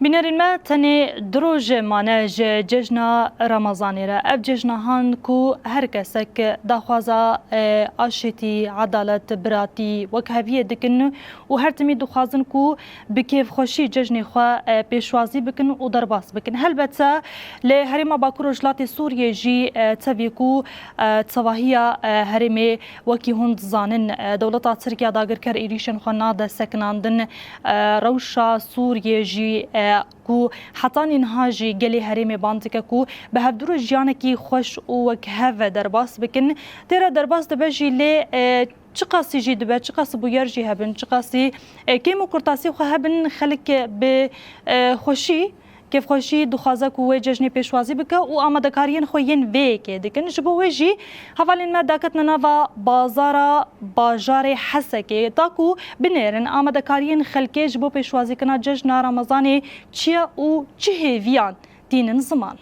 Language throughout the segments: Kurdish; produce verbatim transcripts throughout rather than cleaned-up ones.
Bînerên me, tenê du roj mane ji cejna Remezanê re. Ev cejna han ku her kesek daxwaza, e, aşêtî, edalet, biratî, wekheviyê dikin û her timî dixwazin ku bi kêfxweşî cejnê xwe, e, pêşwazî bikin û derbas bikin. Helbete li Herêma Bakur Rojhilatê Sûriyê jî, e, tevî ku, e, tevahiya, e, herêmê wekî hûn dizanin, e, dewleta Tirkiye dagirker êrîşên xwe nade sekinandin, e, rewşa Sûriyê jî, e, ku hetanî niha jî gelê herêmê ban dike ku bi hevdû re jiyanekî xweş û wekhev derbas bikin. Tê re derbas dibe jî lê, e, çiqasî jî dibe, çiqasî bûyer jî hebin, çiqasî, e, kêm û kurtasî xwe hebin, xelk bi, e, xweşî, kêfxweşî dixwaze ku wê cejnê pêşwazî bike û amadekariyên xwe yên vê yekê dikin. Ji bo wê jî hevalên me daketine nava bazara bajarê Hesekê, ta ku binêrin amadekariyên xelkê ji bo pêşwazîkirina cejna Remezanê çi ye û çi hêviyan tînin ziman.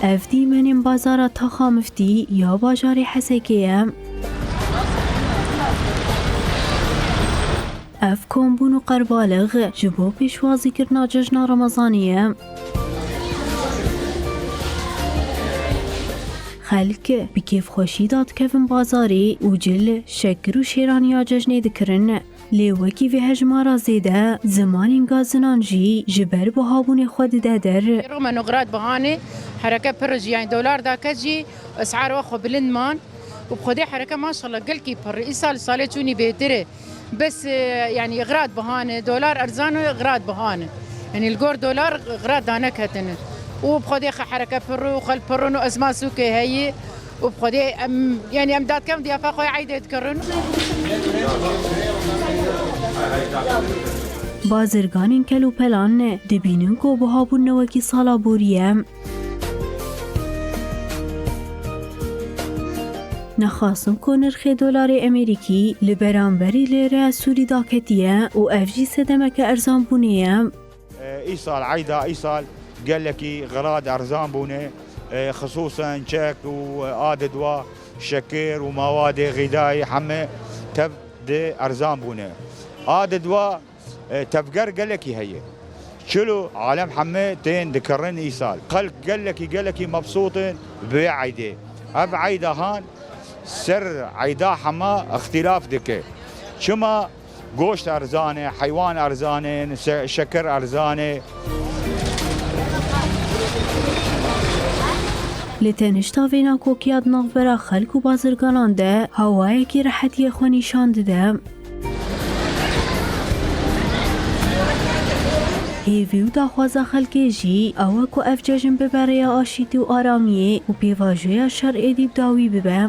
Ev dîmenên bazara Taxa Miftî ya bajarê Hesekê ye. Ev kombûn û qerbaliq ji bo pêşwazîkirina cejna Remezanê ye. Xelk bi kêfxweşî dadikevin bazarê û cil, şekir û şêraniya cejnê dikirin. Lê wekî vê hejmara zêde, zimanên gazinan jî ji ber bihabûnê xwe dide der. Rûmen û xirat bihane, hereke pir jî, yani dolar dake jî, esar we xwe bilind man. Û bi Xwedê hereke maşallah gelkî pir. Îsal salê çûnî bêtir e. Bes, e, yani xirat bihane, dolar erzan e, xirat bihane. Yani li gor dolar xirat daneketine. Û bi Xwedê xe-, hereke pir û xel pir û ezma sûkê heyî. Û bi Xwedê em, yani em dadkem diyafa xwe eydê dikirin. Bazirganên kel û pelan dibînin ku bihabûn ne wekî sala borî ye. Nexasim ku nirxê dolarê Amerîkî li beramberî lêreya Sûrî daketiye û ev jî sedemeke erzanbûnê ye. Îsal, eyda îsal gelekî xirad erzan bûne, xisûsen çek û adidwa, şekir û mawadê xîdayî heme tev de erzan bûne. Adidwa E, tevger gelekî heye. Çilo alem heme tên dikirin îsal. Xelk gelekî, gelekî mebsût in bi wê eydê. Ev eyda han ser eyda hema îxtîlaf dike. Çima goşt erzan e, heywan erzan e, se-, şekir erzan e. Li tenişta vê nakokiya di navbera xelk û bazirganan de hawayekî rehetiyê xwe nîşan dide. Hêvî û daxwaza xelkê jî ew e ku ev cejn bibe rêya aşîtî û aramiyê û pêvajoya şer êdî bi dawî bibe.